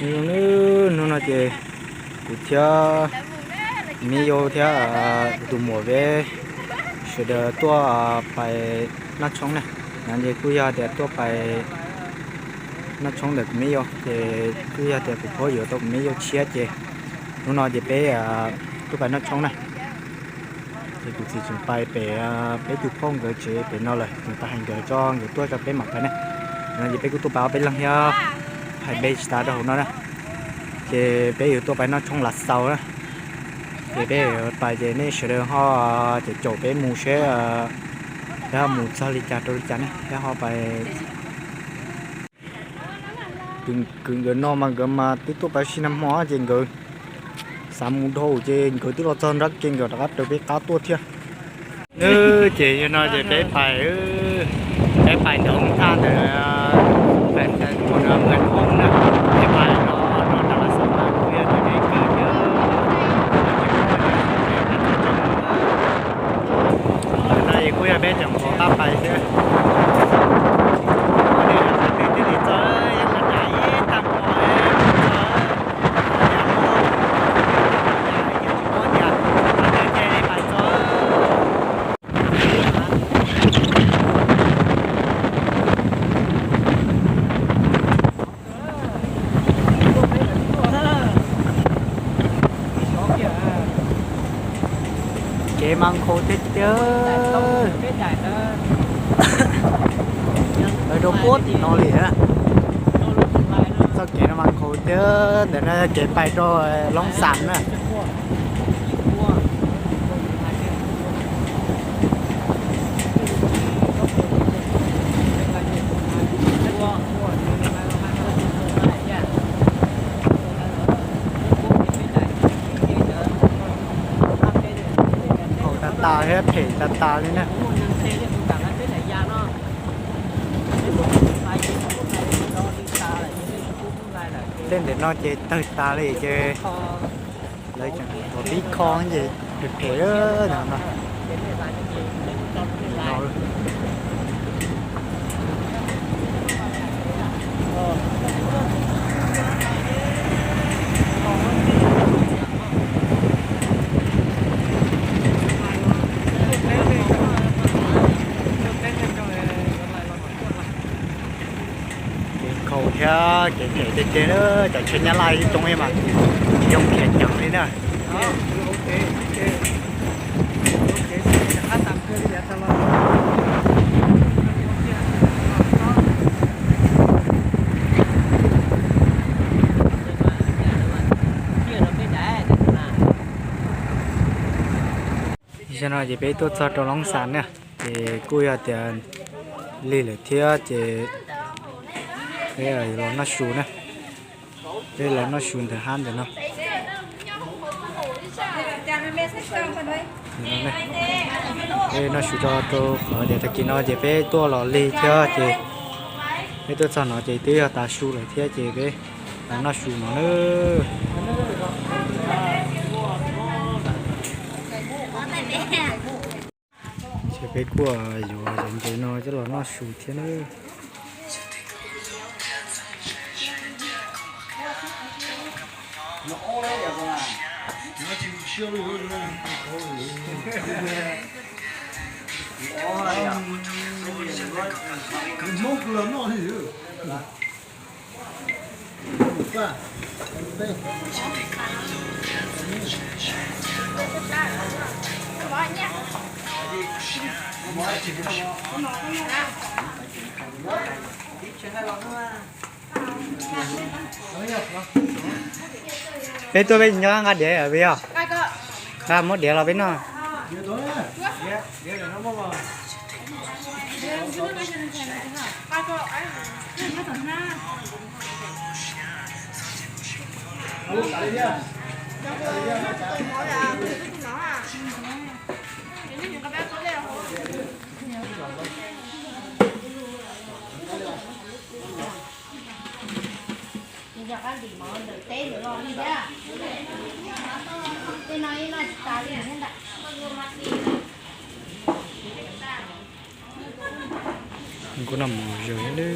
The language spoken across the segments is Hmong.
Hnub no ces kuv thiab kuv me yau thiab kuv tus muam peb sawv daws tuaj pais noj tshoob na. No ces kuj yog tias tuaj pais noj tshoob ntawm kuv me yau ces kuj yog tias kuv phob yuav tau kuv me yau tshiab ces hnub no ces peb tuaj pais noj tshoob na. Ces kuv txiv tseem pais pem peb tus phauj nkawd tsev pem no lawm, tseem pais hais nkawd tso nkawd tuaj tso peb mam pais na. No ces peb kuj tuaj pais ob peb leeg thiab, hais npe tsis tas rau hauv no na. Ces peb yuav tuaj pais noj tshoob lav xaus na. Ces peb yuav pais ces nej sawv daws ho caum caum peb mus seb peb ho mus txog li cas rau li cas ne, peb ho pais. Tus kwv nkawd no mas nkawd mas twb tuaj pais ib sim neej hmo ces nkawd xav mus dhau ces nkawd twb los txog nrab ke nkawd rov qab raws peb qab tuaj thiab. Ces yog no ces peb pais, peb pais ntawm thaj ntawm, pais ntawm mus ntawm Npoo na, peb pais no, no rau Lav Xaus mas kuj yog tias deb kawg thiab. No ces kuj yog peb tseem npog qab pais xwb. Kev mas nkhaus tiag tiag. Lawv rau puag tim no li. Txoj kev no mas nkhaus tiag, ntawm no yog kev pais rau Loob Xas na. Nkhaus tas tas thiab phem tas tas li na. Tej ntawm no ces tawg tas li ces lawv tseem tuav tib kho ces phem phem no. Kev nkhaus thiab kev phem tiag tiag, cov tsheb Nyab Laj ib tsoom mas yoog khiav ceev li na. Zaum no ces peb tuaj txog rau Loob Xas na, ces kuj yog tias lig lawm thiab ces peb los noj su na. Peb los noj su ntawm hab ntawm no. Peb noj su tso rau qhov tias tag kis no ces peb tuaj los lig thiab ces peb tuaj txog no ces twb yog tav su lawm thiab ces peb los noj su no na. Ces peb kuj yuav cov ntses no coj los noj su thiab na. Peb tuaj peb nyob nqa diav peb yog, nqa muab diav los peb noj. Yog qab ntim mov ntawm teb ntawd los li thiab. Tej no ib noj tsis tas li thiab ntag. Kuv noj mov zog li.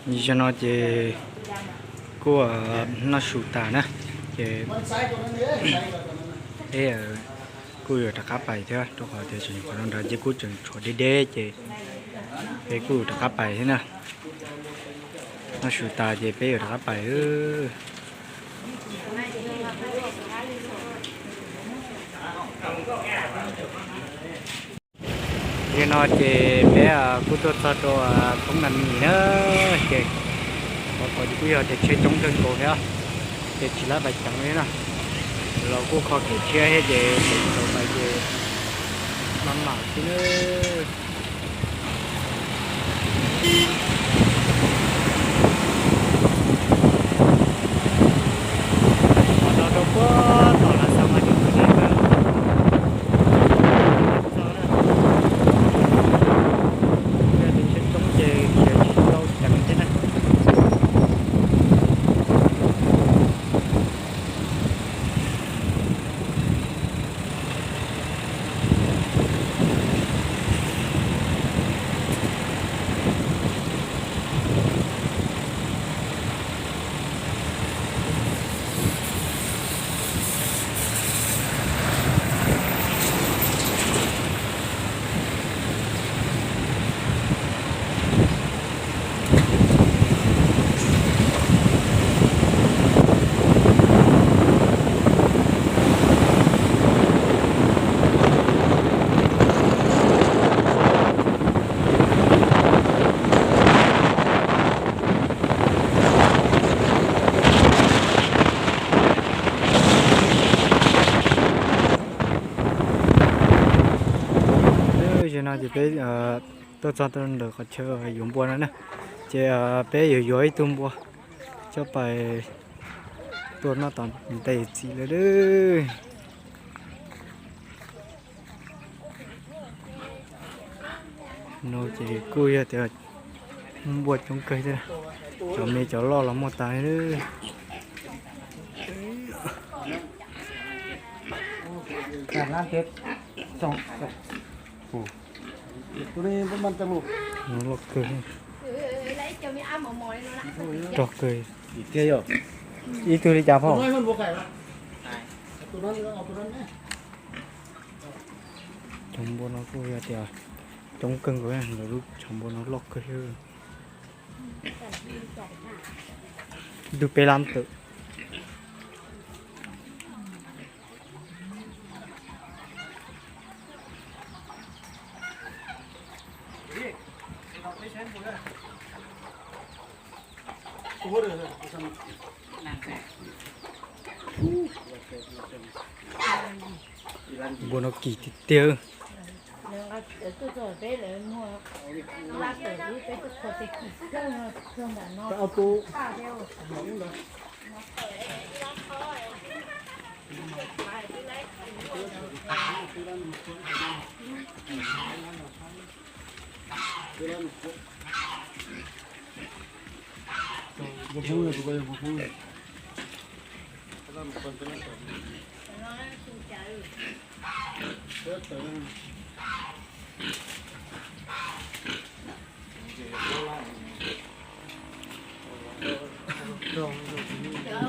Zaum no ces kuj noj su tas na, ces peb kuj yuav rov qab pais thiab, rau qhov tias tseem nyuam qhuav no nrad ces kuj tseem tshuav deb deb ces peb kuj yuav rov qab pais thiab na. Noj su tas ces peb yuav rov qab pais. Zaum no ces peb kuj tuaj txog rau Thoob Nas Mis na, ces qhov tod ces kuj yog tias tsheb coob kawg nkaus thiab, ces tsis lab pais ceev li na. Los kuj kho kev tshiab thiab ces kev tau pais ces maj mam xwb na. Los rau puag tom Lav Xaus mas tseem pw deb kawg. Tsheb coob ces khiav tsis tau ceev thiab na. Zaum no ces peb tuaj txog ntawm qhov chaw yuav npua no na, ces peb yuav yuav ib tug npua coj pais tua noj tom ntej txiv lawm. No ces kuj yog tias muaj npua coob kawg thiab, cov me cov loj los muaj tas li. Loj kawg, rog kawg. Ib tug li cas phauj? Cov npua no kuj yog tias coob kawg nkaus, lawv lub tshav npua no loj kawg. Ib tug peb lab tawm. Npua no kim tiag tiag.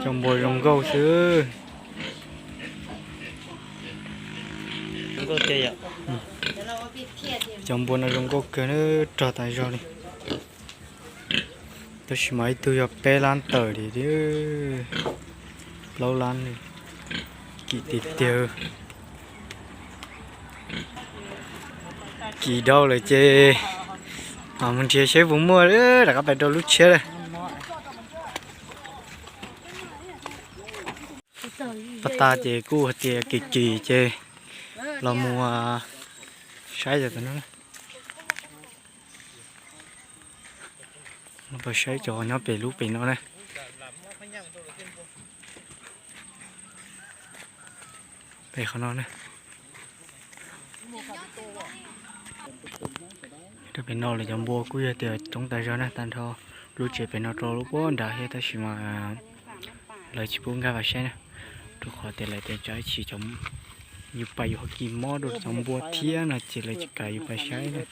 Cov npua zoo nkauj xwb. Cov npua no zoo nkauj kawg, rog tas zog li. Tab sis mas ib tug yog peb lab tawm li, plaub lab li, kim tiag tiag. Kim dhau lawm ces mus nrhiav seb puas muaj, rov qab pais rau lub tshiab lawm. Pas tas ces kuj hais tias kim kim ces los mus saib yog tam no. Pas saib cov nyob pem lub pem no na. Pem qhov no na. Rau pem no lawv cov npua kuj yog tias coob tas zog na, tag nrho lub tsev pem no rau lub puag nrad thiab, tab sis mas lawv tsis pub nkag vas saib na, rau qhov tias lawv tias tsam ib chim cov Yus pais yus ho kis mob rau cov npua thiab no ces lawv tsis kam yus pais saib na.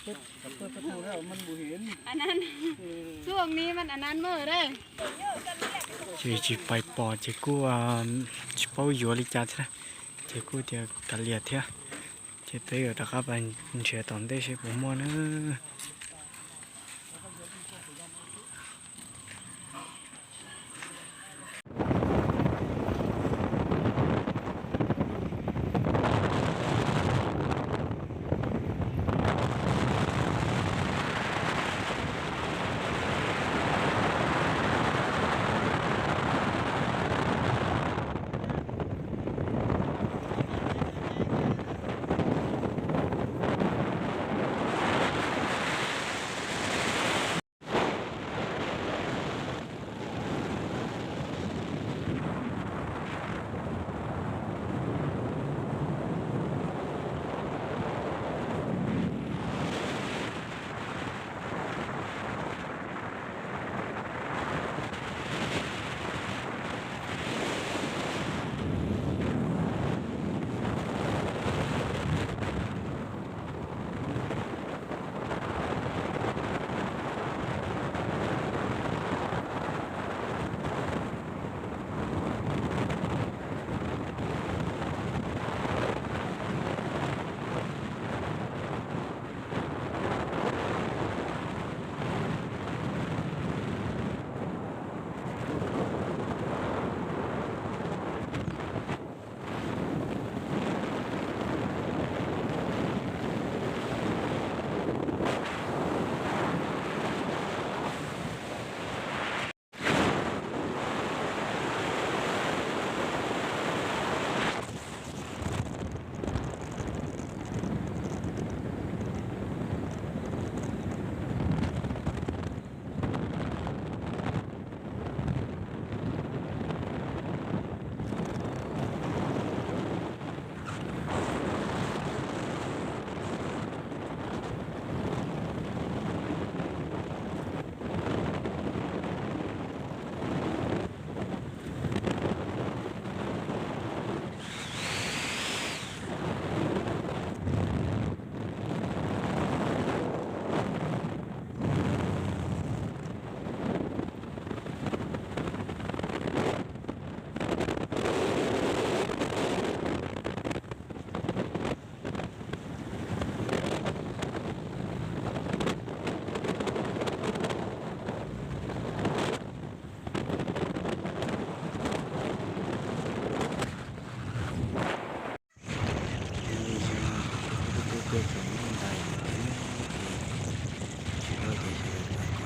Ces tsis pais pom ces kuj tsis paub yuav li cas thiab, ces kuj tias kav liam thiab. Ces peb yuav rov qab pais nrhiav tom ntej seb puas muaj na.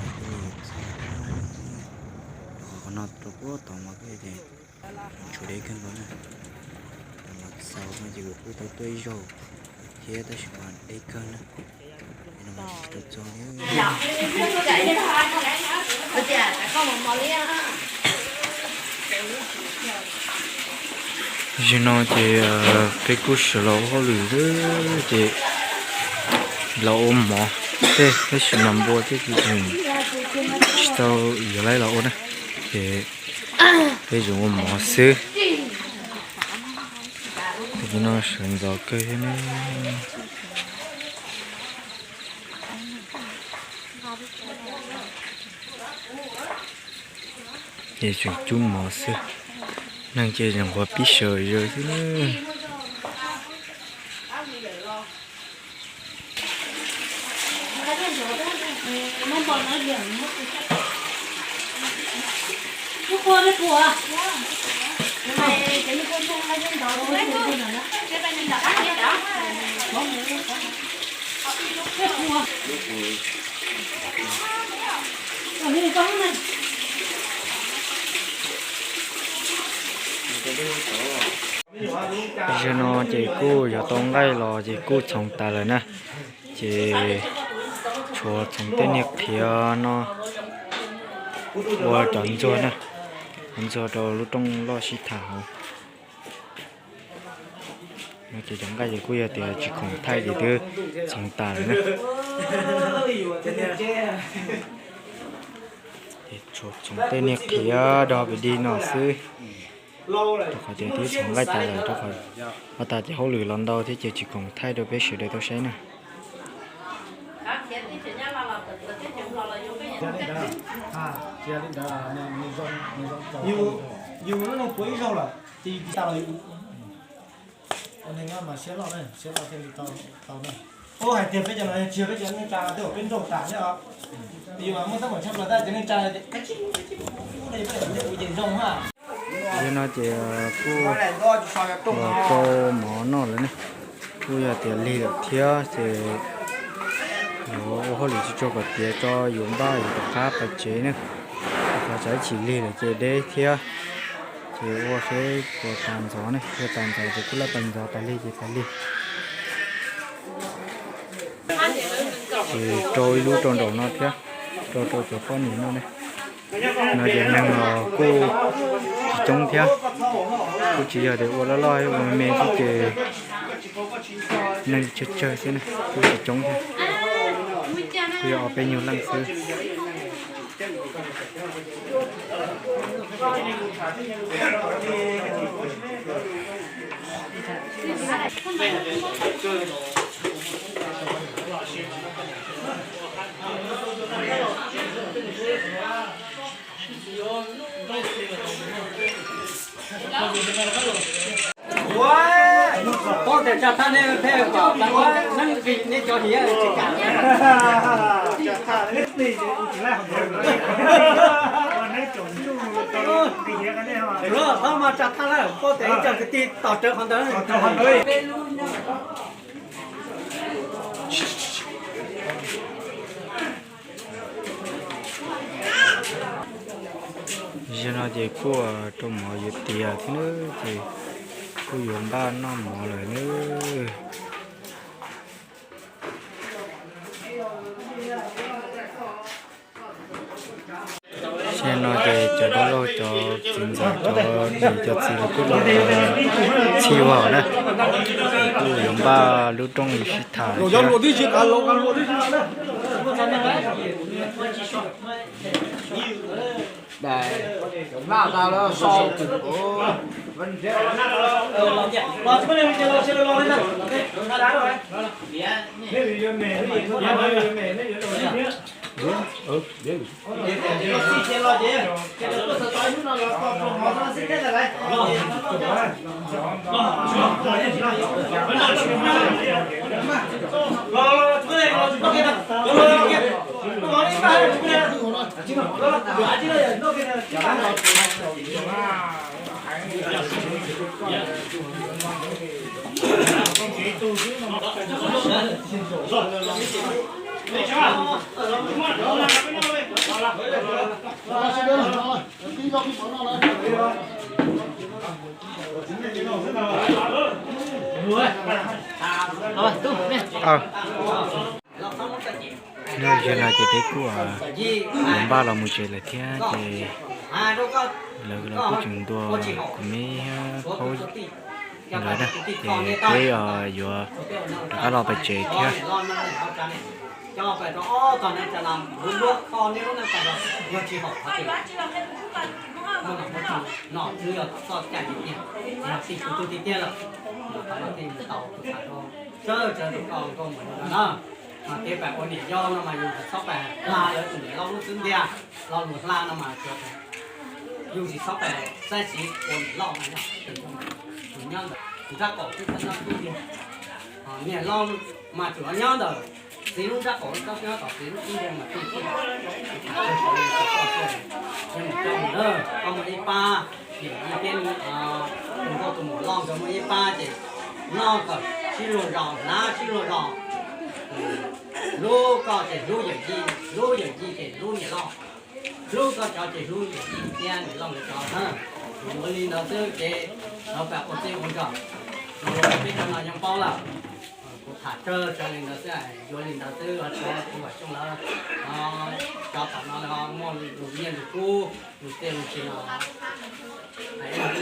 Tsis tau ces sawv daws txog qhov twg li txog. Qhov no rau puag tom no peb ces tshuav deb kawg nkaus na. Mas xaus no ces kuv kuj tau tuaj ib zaug thiab tab sis mas deb kawg na. Tsis tau txog li. Tam sim no ces peb kuj sawv los ua hauj lwm xwb ces los ua mov tej, tab sis mas npua tej kuj tseem tsis tau yuav los ua na, ces peb tseem ua mov xwb. Tam sim no sawv ntxov kawg thiab ne. Ces tseem cub mov xwb, neeg ces tseem nquag pib sawv zog xwb na. Tam sim no ces kuj yuav tau nqaij los ces kuj txhoov tas lawm na. Ces tshuav txhoov tej niag qhiav no ua cov ntxuag na, cov ntxuag rau lub rooj loj sib tham hauv. No ces cov nqaij ces kuj yog tias tsis khoom thaij ces twb txhoov tas lawm na. Ces tshuav txhoov tej niag qhiav dog pim dig no xwb. Rau qhov tias twb txhoov nqaij tas lawm, rau qhov ua tas ces hauj lwm los ntau thiab ces tsis khoom thaij rau peb sawv daws tau saib na. Yus lub neej puas ib zaug lawm ces yus tsis tas los yus ua neeg mas siab loj, siab loj thiaj li tau ne. Ua hais tias peb cov no tsis yog peb cov neej tsa, twb yog peb nrauj tas thiab os. Yus mas muaj teeb meem tshaj plaws tab cov neej tsa ua ces zoo ha. Yog no ces kuj los rau mov noj lawm ne. Kuj yog tias lig lawm thiab ces yuav ua hauj lwm tsuag tsuag kom tiav tso yuav npaj yuav rov qab pais tsev ne. Rau qhov tsam ib chim lig lawm ces deb thiab. Ces ua seb puas tas ntxov ne, yog tas ntxov ces kuj laj pais ntxov, tas lig ces tas lig. Ces rau ib lub rau nraum no thiab, rau rau cov poj niam noj ne. No ces neeg los kuj tsis coob thiab, kuj tsis yog tias ua loj loj ua me me xwb ces neeg tsawg tsawg xwb na, kuj tsis coob thiab, kuj yog ob peb nyuag leej xwb. Paub tias tsa thaj nej pheej kom tau neeb nqis nej cov hiav tsis kam. Thaum no mas tsa thaj lawm, paub tias ib co kwv tij tos rawv qhov ntawd. Zaum no ces kuj rau mov yuav tiav thiab nawb, ces kuj yuav npaj noj mov lawm nawb. Zaum no ces cov dab laug cov txiv ntxawm cov niam cov txiv los kuj tau txhij ua na, kuj yuav npaj lub rooj sib tham thiab. Zaum no ces peb kuj yuav npaj los mus tsev lawm thiab ces lawv los kuj tseem ntuas kuv me thiab phaub nkawd na, ces peb yuav rov qab los pais tsev thiab. Kev pam ua niam yau no mas yus tsis txhob pam hla lawv tus niam loj lub xub ntiag, lo lus hla no mas yus tsis txhob pam xaib siv ua niam loj mas yog tus nyob ntawm tus nrab qaum twb txhob nyob xub ntiag. Niam loj mas tsuas nyob ntawm txiv lub nrab qaum, txhob nyob tom txiv lub xub ntiag mas thiaj li tau. Yog mus coj mus na, koj muaj ib pab, yawm yij thiab tus nkauj tus muam loj nkawd muaj ib pab ces noj kom sib luag zos, hnav sib luag zos. Hlub koj ces hlub yawm yij, hlub yawm yij ces hlub niam loj, hlub koj cov ces hlub yawm yij thiab niam loj nkawd cov na. Yuav li ntawd xwb ces lawv pam ua txij ua nkawm, los peb cov no yeej paub lawm. Kuv tham tsawg tsawg li ntawd xwb, yuav li ntawd xwb, tshuav kuv Vam Xyooj lawv cov tom no muaj lus nyiaj lus kub lus txiaj lus tsim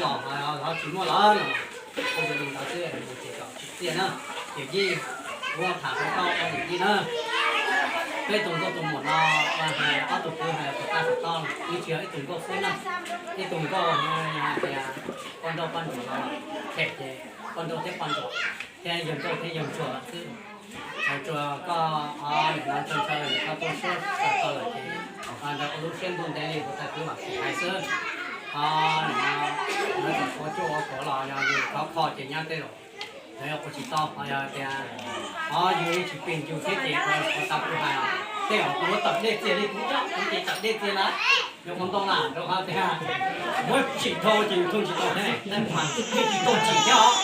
no, los ho tsis muaj lawm no, kuv yuav li ntawd xwb, mus ces kom tsim txiaj na. Yawm yij, kuv tham rau koj ua yawm yij na. Ib tug nkauj tus muam no, hais ob tug kwv hais puas tau puas tau, wb tsis yog ib tug nkauj xwb na, ib tug nkauj no yog hais tias poj nrauj poj ntsuam no, them ces poj nrauj thiab poj ntsuam, thiab yawg nrauj thiab yawg ntsuag lawm xwb. Hais tsuas koj, o, nim no ntshaw ntshaw koj tub suab tau lawm ces ntawd ua lub siab ntuj ntev li kuv tau kwv mam sim hais xwb. O, nim no lawv tseem ua cuaj ua kov los yog yus khov kho ces nyab tej zaum lawv yuav ua tsis tau, ho yog tias, o, yus tsis pes ntsum thiab ces ua tau kuv hais, tej zaum kuv muab tawm dej txias li kuv, kuv ces tawm dej txias na, yuav ua ntau na rau qhov tias muab tsim dhau ces yus thooj tsis tau thiab, tab mas yeej tsis tau tsim thiab os.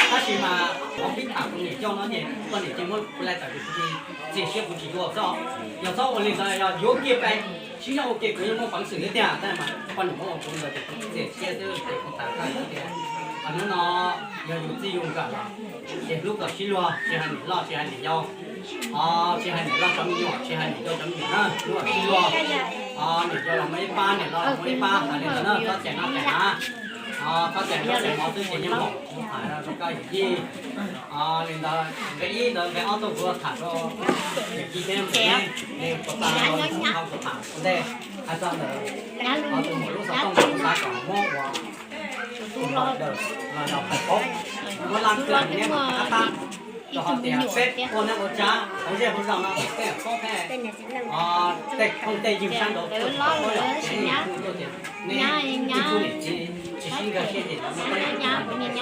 Tab sis mas qhov pib tham kuv niam coj no ces poj niam cia muab kuv laij tawm ces kuv txias siab kuv tsis yuav xwb. Yog txhob ua li ntawd, yog yuav kiag pais sib nyob ua ke kuv yeej muaj peev xwm thiab tiag, tab mas poj niam muab ua kuv ntawd ces kuv txias siab xwb ces kuv tas koj tias, hnub no yog yus txij yus nkawm los ces hlub kom sib luag, tsis hais niam loj tsis hais niam yau, o, tsis hais niam loj cov me nyuam, tsis hais niam yau cov me nyuam na, hlub kom sib luag. O, niam yau los muaj ib pab, niam loj los muaj ib pab, hais li ntawd na, txhob cais noj cais hnav, o, txhob cais noj cais hnav xwb ces yeej muaj kuv tham rau koj yawm yij. O, li ntawd nqe ib ntawd, nqe ob tuaj kuv tham rau yawm yij thiab nqe, nqe puas tas los kuv tham ua ntej, hais txog ntawm o tus muam lub xov tooj kuv xav kom muab ua tus los daws los yog pais paub, muab laj kawg neb qab qab, rau qhov tias peb ua neej ua tsav hauv zej hauv zos no peb paub thiab, o, tej phooj tej ywg sab nraud tuaj tsis tau paub yom, ces kuj tuaj tias neb ib tug niam txiv tsis sib nkag siab ces muaj teeb meem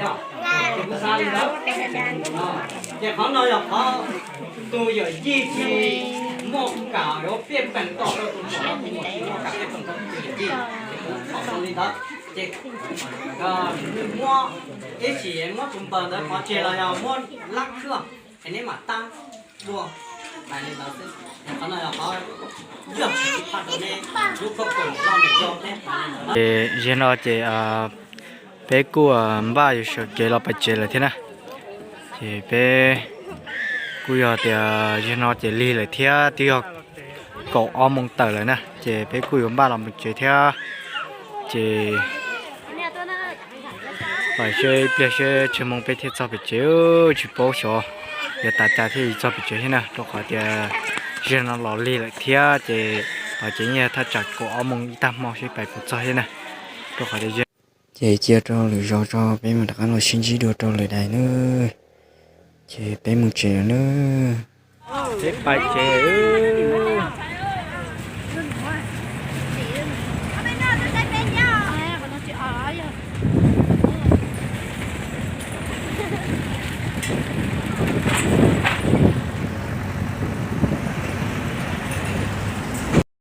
yog, ces kuv xav li ntawd. Ces qhov no yog qhov tus yawm yij tsis muaj kam yuav piaj peem tom rau tus muam, tus muam tsis muaj kam piaj peem rau tus yawm yij, ces kuv tham zoo li ntawd. Ces muab ib sim muab tus npawg ntawd pov tseg los yog muab lab khwb es neb mam tab dua, hais li ntawd xwb. Qhov no yog qhov yog tsis phaj rau neb lub koj kaum loj niam yau thiab. Ces zaum no ces peb kuj npaj yuav sawv kev los pais tsev lawm thiab na. Ces peb kuj yog tias zaum no ces lig lawm thiab, twb yog kaum ob moos tawm lawm na, ces peb kuj yuav npaj los mus tsev thiab. Ces pais seb ib pliag seb tsawg moos peb thiaj txog pem tsev, tsis paub xyov yuav tas cas thiaj li txog pem tsev thiab na, rau qhov tias zaum no los lig lawm thiab, ces pais tsev yeej thaj tsam kaum ob moos ib tag hmo seb pais puas txog thiab na, rau qhov tias ces cia rau lwm zaus tso peb mam rov qab los sib ntsib dua rau lwm daim na. Ces peb mus tsev lawm na. Peb pais tsev.